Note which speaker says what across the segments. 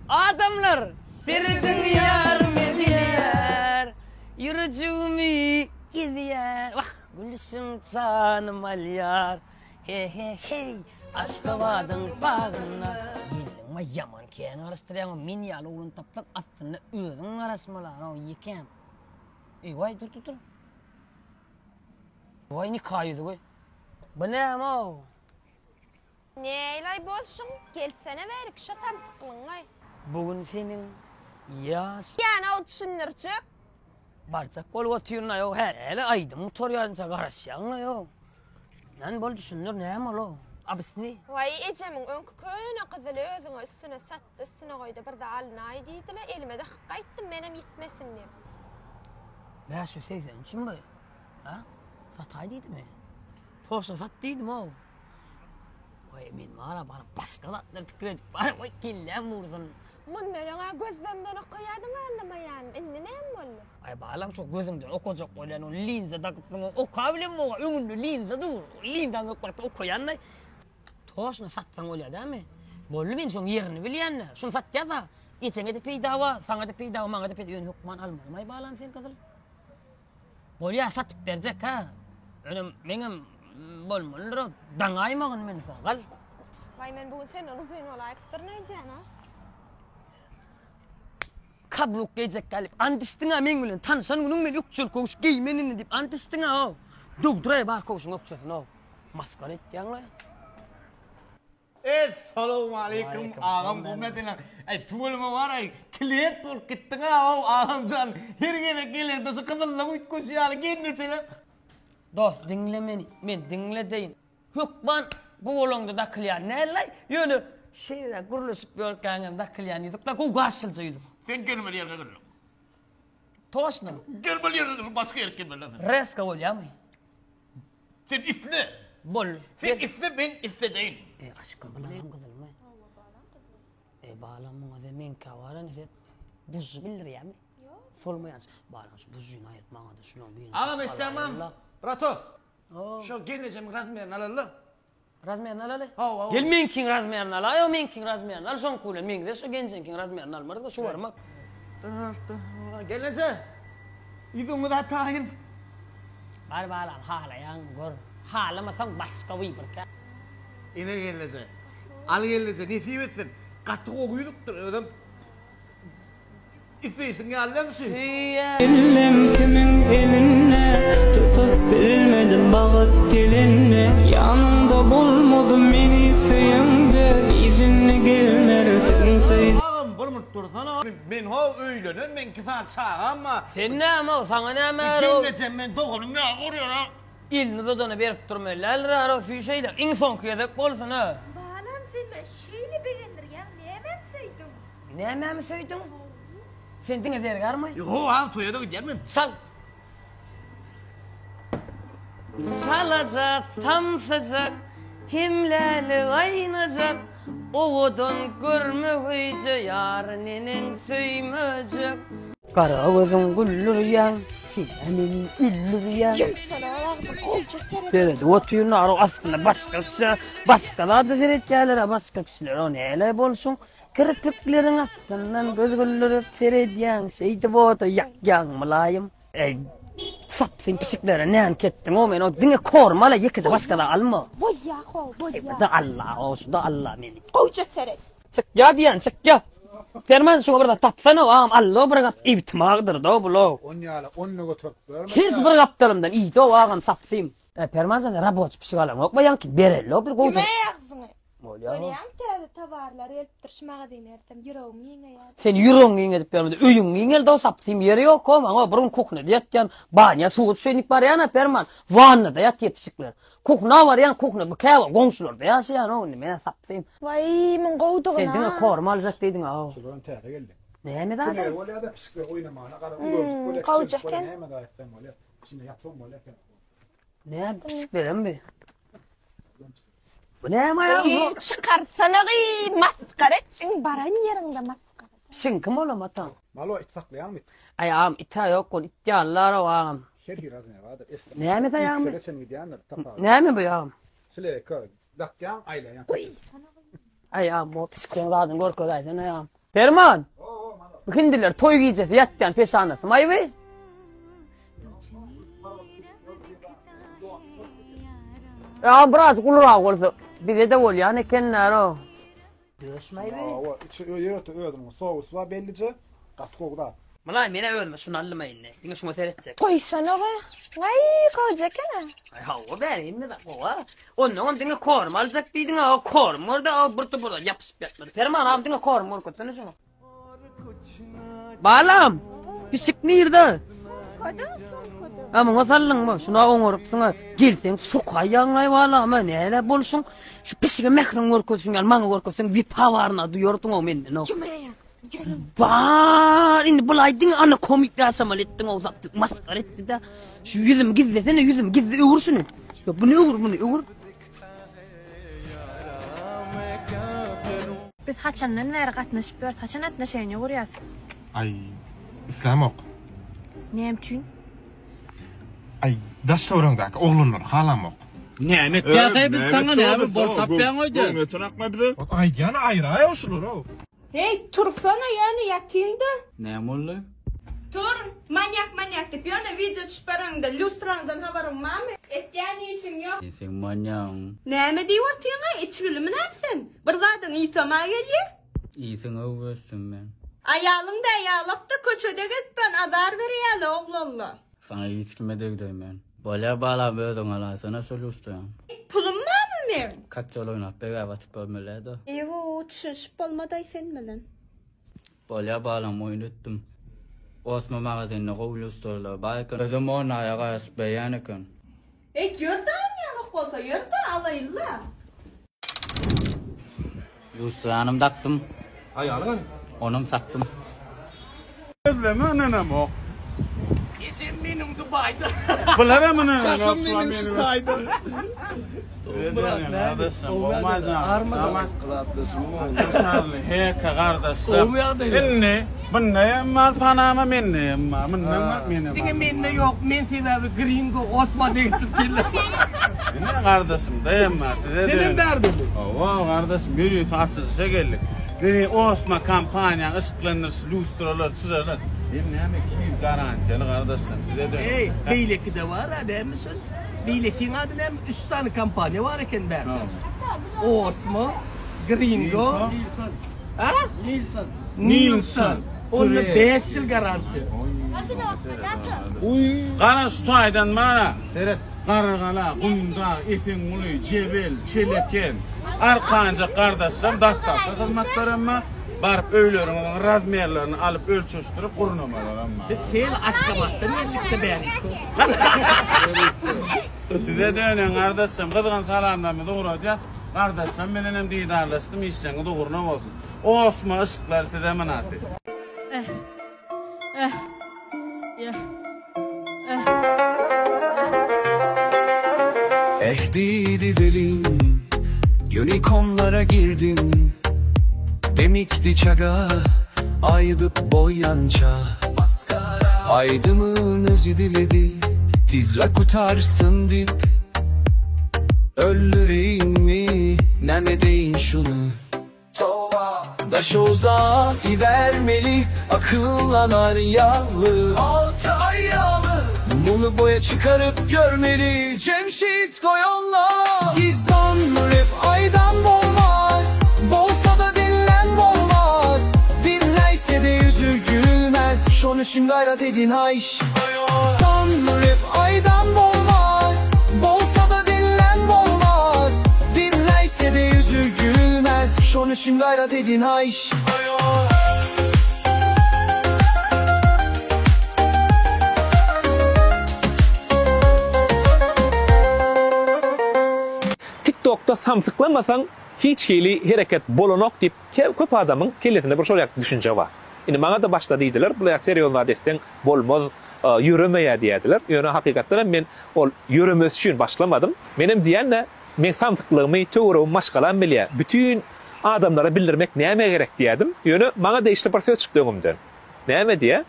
Speaker 1: Adamlar serediň ýarym edilýär Ýürejigimi ezýär Wah gülüşiň janym alýar He he heý Aşgabadyň bagynda Geldiňmi ýaman kän garaşdyrýaň men ýaly oglan tapsaň aslynda özüň garaşmaly ýekäm Eý waý dur dur dur Waý nika ýüzügi Bu näme-ow?
Speaker 2: Neýlaý bolşuň, geltsene bärik şo samsyklygyňy.
Speaker 1: Bu gün seniň ýaş.
Speaker 2: Ýa-ow düşündirjek.
Speaker 1: Barjak bolup otyryn-aý-ow, häli aýdym gutarýança garaşýaň-aý-ow. Näme bol düşündir, näme ol-ow? Obýasni.
Speaker 2: Waý, ejemiň öňki köne gyzyly özüňe üstüne satdy, üstüne goýdy, bir-de alynaý diýdi-le, elime dakyp gaýtdym menem ýitmesin diýip.
Speaker 1: 580 üçinmi? A? Sataý diýdimi? Toşa sat diýdim-ow. Waý men bara bara başga zatlar pikir edip bar waý kelläm ursun.
Speaker 2: Mundan öň-ä gözlemden okaýadyň allamaýanym, indi näme boldy?
Speaker 1: Aý balam şo gözüňden okajak bolýan ol linza dakypsyň oka bilemok öňünde linza dur. Linzaň ýok wagty okaýan-da. Toşna satsaň bolýar dämi? Boldy men şoň ýerini bilýän-de. Şuny satýas-a. Ejeňe-de peýda bar, saňa-da peýda bar, maňa-da peýda. Ýöne hökman almalymy aý balam sen gyzyl? Bolýa satyp berjek ha. Önem meňem bolmalydyr daňaýmagyn men soň gal.
Speaker 2: Waý men bu gün senden uzyn bolaýypdyryn öýdýän a.
Speaker 1: Kabluk geýjek gelip ant içdiň-a meň bilen tanyşan günüň men ökjeli köwüş geýmen indi diýip ant içdiň-a how. Döwdüräý bar köwşüň ökjesini how. Masgara etýäň-le.
Speaker 3: Essalowmaleýkim agam bu mesele aý tüweleme bar-aý klient bolup gitdiň-a agamjan her gezek gelende şu gyzyllyk üýtgeşi ýaly gelnejeler.
Speaker 1: Dost diňle meni men diňledeýin hökman bu bolaňda dakylýan däl-laý ýöne şeýleräk gürleşip ýörkäňem dakylýan ýüzük-la gowy gaşylja ýüzük.
Speaker 3: Sen gelmeli ýerine geldiň.
Speaker 1: Toşno.
Speaker 3: Gelmeli ýerine geldiň başga ýere gelmeli däl sen.
Speaker 1: Reska bolýamy?
Speaker 3: Sen isle.
Speaker 1: Bol.
Speaker 3: Sen isle men isledeýin.
Speaker 1: E aşkym bulam gyzylmy?
Speaker 2: Hawa balam gyzyl.
Speaker 1: E balam muňa sen meňkä baran sen buzzy bildirýämi?
Speaker 2: Ýok.
Speaker 1: Solmaýan. Balam şu buzzyny aýyryp maňa-da şulaň birini.
Speaker 3: Agam eşdämam. Brato. Şo gelnejemiň razmerini alaly.
Speaker 1: Razmerini alaly.
Speaker 3: Hawa hawa.
Speaker 1: Gel meňkiň razmerini alaý, o meňkiň razmerini al, şoňky bilen meňzeş, şo genjeňkiň razmerini almarys, şu barmak.
Speaker 3: Gelneje, ýüzüňiz ataýyn.
Speaker 1: Bar balam, halaýaňmy gör. Halamasaň başga wybyrka.
Speaker 3: Ine gelneje. Al gelneje, nesip etsin. Gaty gowy ýüzükdir, özem Isleýşiň ýaly dälmi?
Speaker 4: Ellem kimiň elinde Tutup bilmedim bagyt gelende Ýanyňda bolmadym meni söýeňde Hiç indi gelmersiň söý.
Speaker 3: Agam bir minut dursana. Men how öýlenen meň iki sany çagam bar.
Speaker 1: Sen näme saňa näme aro.
Speaker 3: Gelnejem men doganym ýaly görýän a.
Speaker 1: Elini uzadana berip durmaly däldir aro süý şeýle iň soňky gezek bolsun a.
Speaker 2: Balam sen meni şeýle begendirýäň nämem söýdüň.
Speaker 1: Nämämi söýdüň? Sen diňe zergärmi?
Speaker 3: Ýok, agam toýa-da gidýän men.
Speaker 1: Çal. Çalaja, samsyjak, hem läle gaýnajak, owadan görmegöýje ýar neneň söýmejek. Gara gözüň güldürýäň, sen-ä meni öldürýäň.
Speaker 2: Ýumşalar agzy gowja seret.
Speaker 1: Seredip otyryn, ara aslynda başga kişä, başga zada seretýärler-ä başga kişiler, o näle bolşuň? Kirpikleriň astyndan göz güldürip seredýäň, şeýdip oda ýakýaň mylaýym. Eý, sap sen pişiklere näme ketdiň-ow, men o diňe korma ala, ýekeje başga zat alma.
Speaker 2: Bolýa-how, bolýa.
Speaker 1: Bu-da Alla-ow, şu-da Alla meni.
Speaker 2: Gowja seret.
Speaker 1: Çykýa diýýän, çykýa. Perman şuňa bir zat tapsana-ow, agam, Alla bir gap ibtimagdyr-da bul-ow.
Speaker 5: On ýaly, on-da göterip berme.
Speaker 1: Her bir gapdalymdan iýdi-ow, agam, sapsym. Perman jan, raboçy pişik alaňokmy, ýaňky bereli-ow bir gowja.
Speaker 2: Kime agzyňy?
Speaker 1: Bolýa.
Speaker 2: Görýäňmi täze towarlar gelipdir şu magazyna gelsem ýüregim giňeýär.
Speaker 1: Sen ýüregiň giňedip ýörmede öýüň giňeldi-ow sapsym ýeri ýok-ow maňa bir gün kuhnada ýatýan banýa suwa düşeýin diýip barýan-a Perman wannada ýatýa pişikler. Kuhna barýan kuhna bu käbir goňşularda ýaşaýan-ow indi men-ä sapsym.
Speaker 2: Waý muň gowudygyna.
Speaker 1: Sen diňe korm aljak diýdiň-ow.
Speaker 5: Şular hem täze geldi.
Speaker 1: Näme zady?
Speaker 5: Tüneý bolýa-da pişikler oýnamana gara ulaldyp bolýa kiçeltip bolýa näme zat etseň bolýa. Içinde ýatsaň bolýa.
Speaker 1: Näme pişikleremmi? Bu näme aýagyň
Speaker 2: Eý, çykarsana gyý, masgara etdiň baran ýeriňde masgara.
Speaker 1: Pişigiň kim olam ataň?
Speaker 5: Malo it saklaýaňmy it?
Speaker 1: Aý agam it-ä ýok ol it ýalylar-ow agam.
Speaker 5: Her hili razmer bardyr. Esli.
Speaker 1: Näme saýaňmy?
Speaker 5: Ýüksele çen gidýändir tapawudy.
Speaker 1: Näme bu agam?
Speaker 5: Şleýka dakýaň aýlaýaň.
Speaker 1: Aý agam bu pişikleň zadyny görkezäýsene agam. Perman! Bu hindiler toý gijesi ýatýan peşanasy maýby? Ya biraz ulurak bolsa bize de bolýan ekenler o. Döşmeýbi.
Speaker 5: Hawa, içi ýörite özüniň sousy bar bellije. Gaty gowy zat.
Speaker 1: Mylaýym menä özüme şuny aldym indi. Diňe şuňa seretjek.
Speaker 2: Goýsana be. Aý, gowja eken-ä.
Speaker 1: Aý hawa bäri hemme zat gowy. Onnoňam diňe korm aljak diýdiň a korm görde a bir topar zat ýapyşyp ýatmady. Perman agam diňe korm görkezsene şuňa. Balam, pişik nirde?
Speaker 2: Sumkada, sumkada.
Speaker 1: A muňa saldyňmy? Şuna oňarypsyň-a. Gelseň sokaýýaňaý balam, a näle bolşuň? Şu pişige mähriňi görkezişiň ýaly maňa görkezseň wepa baryna duýardyň-ow menden-ow. Bar, indi bulaý diňe ana komik ýaşamaly etdiň-ow, zapdyk masgara etdi-de. Şu ýüzümi gizlesene, ýüzümi gizle, öwür şuny. Ýok, buny öwür, muny öwür.
Speaker 2: Biz haçandan bäri gatnaşyp ýörüs, haçan atnoşeniýa gurýas?
Speaker 6: Aý, islämok.
Speaker 2: Näme üçin?
Speaker 6: Aý, daş-töweregiňdäki oglanlary halamok.
Speaker 7: Näme etýäs-eý biz saňa, näme bol tapýaň öýde?
Speaker 8: Göwün akma bize.
Speaker 6: Aýdýan aýraý-ow şulary-ow.
Speaker 9: Heý, tursana ýöne ýatyň-da.
Speaker 7: Näme boldy?
Speaker 9: Tur, manýak manýak diýip ýöne wideo düşüp baranyňda lýustraňdan habaryň barmy? Etýän işiň ýok.
Speaker 7: Seň manýagyň.
Speaker 9: Näme diýip otyňaý, içgilimi näme sen? Bir zadyň ysam-a gelýä.
Speaker 7: Ysyň öwüsdim men.
Speaker 9: Aýalyň dä ýalak-da köçede gezipän azar berýäle oglanla.
Speaker 7: Saňa hiç kime degdirmen. Bolýa balam özüň alaýsana şo lýustrany.
Speaker 9: Pulum barmy meň?
Speaker 7: Kaçjal oýnap begä batyp görmeli-dä.
Speaker 9: Eý-ow, düşünişip bolmadaý sen bilen.
Speaker 7: Bolýa balam oýun etdim. Osma magazinde gowy lýustralar bar eken. Özem on aýa garaşyp berýän eken.
Speaker 9: Eý, ýör-dä ýalak bolsa, ýör-dä, alaýyl-la.
Speaker 7: Lýustranym dakdym.
Speaker 6: Aýalyň hany?
Speaker 7: Onam satdym.
Speaker 8: Gözleme ynanamok.
Speaker 1: Ejem meniň Dubaýda.
Speaker 8: Bular hem ynanamok.
Speaker 3: Kakam meniň şu taýda.
Speaker 8: Indi bunda hem bar Panama mende hem bar. Munda bar mende bar.
Speaker 1: Diňe mende ýok. Men sebäbi gringo Osman degişip geldim.
Speaker 8: Ine gardaşymda hem bar size.
Speaker 1: Senem bärdemi?
Speaker 8: Hawa gardaşym ýörite açylyşa geldik. Meni Osma kompaniýa yşyklandyryş lýustralar çyralar. Hem näme 2 ýyl garantiýaly gardaşlarym size dön.
Speaker 1: Eý beýlekide bar-a näme şol? Beýlekiň ady näme? Üç sany kompaniýa bar eken bärde. Osmo, Gringo,
Speaker 3: Nilson.
Speaker 1: A?
Speaker 3: Nilson.
Speaker 1: Nilson. Onda 5 ýyl garantiýa.
Speaker 8: Gara şu taýdan bara. Seret. Garrygala, Gumdag, Esenguly, Jebel, Çeleken, Arkanjak gardaşlar dostawka hyzmatlaram bar. Baryp öýleriňiziň razmerlerini alyp ölçeşdirip gurnamalaram bar.
Speaker 1: Biz çel Aşgabatdan geldik-de bärik.
Speaker 8: Size dönen gardaşjam gyzgyn salamlarymyzy ugradýas. Gardaşlarym bilenem didarlaşdym işleriňiz ugruna bolsun. Osma yşyklar size mynasyp.
Speaker 9: Eh. Eh. Yeah. Eh.
Speaker 4: Eh diýdi welin, Unicornlara girdim Demikdi çaga, aýdyp boýança Aýdymyn özi diledi, tizräk gutarsyn diýip Öldüreýinmi, näme edeýin şuny Daşoza ibermeli akıllanar ýaly Muny boýa çykaryp görmeli Jemşit goýanla Gizdan rep aýdan bolmaz Bolsa-da dinlän bolmaz Dinläýse-de ýüzi gülmez Şon üçin gaýrat edin haýyş Dan rep aýdan bolmaz Bolsa-da dinlän bolmaz Dinläýse-de ýüzi gülmez Şon üçin gaýrat edin haýyş.
Speaker 10: Tiktokda samsyklamasaň hiç hili hereket bolanok diýip köp adamyň kellesinde bir şol ýaly düşünje bar. Indi maňa-da başda diýdiler, bu ýa serýoz zat etseň bolmaz, ýöremeýär diýýärdiler. Ýöne hakykatdan hem men ol ýöremesi üçin başlamadym. Menem diýýän-de, meň samsyklygymy töweregim, maşgalam bilýär. Bütin adamlara bildirmek nämä gerek diýýärdim. Ýöne maňa degişli bir söz çykdy öňümden. Näme diýýär?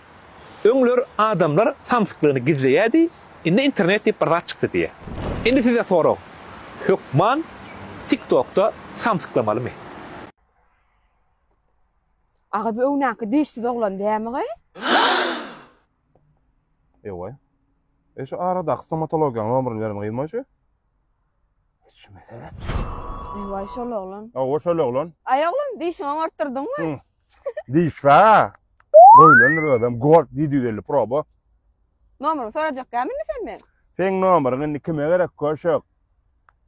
Speaker 10: Öňler adamlar samsyklygyny gizleýärdi, indi internet diýip bir zat çykdy diýýär. Indi size sorag, hökman TikTokda samsyklamalymy?
Speaker 9: Aga bu öňdäki dişsiz oglan dämi gy?
Speaker 6: Ewaý. E şu aradaky stomatologiýanyň nomerini beren gyzmy şu? Şu mesele.
Speaker 9: Ewaý şol oglan.
Speaker 6: Hawa şol oglan.
Speaker 9: Aý oglan dişiňi oňartdyrdyňmy?
Speaker 6: Diş bar. Goýlandyr özem Gold 750 proba.
Speaker 9: Nomerini sorajak dämi indi sen meň?
Speaker 6: Seň nomeriň indi kime gerek köşek?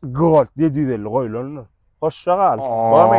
Speaker 6: Gold 750 goýlandyr. Hoşça gal. Bormy?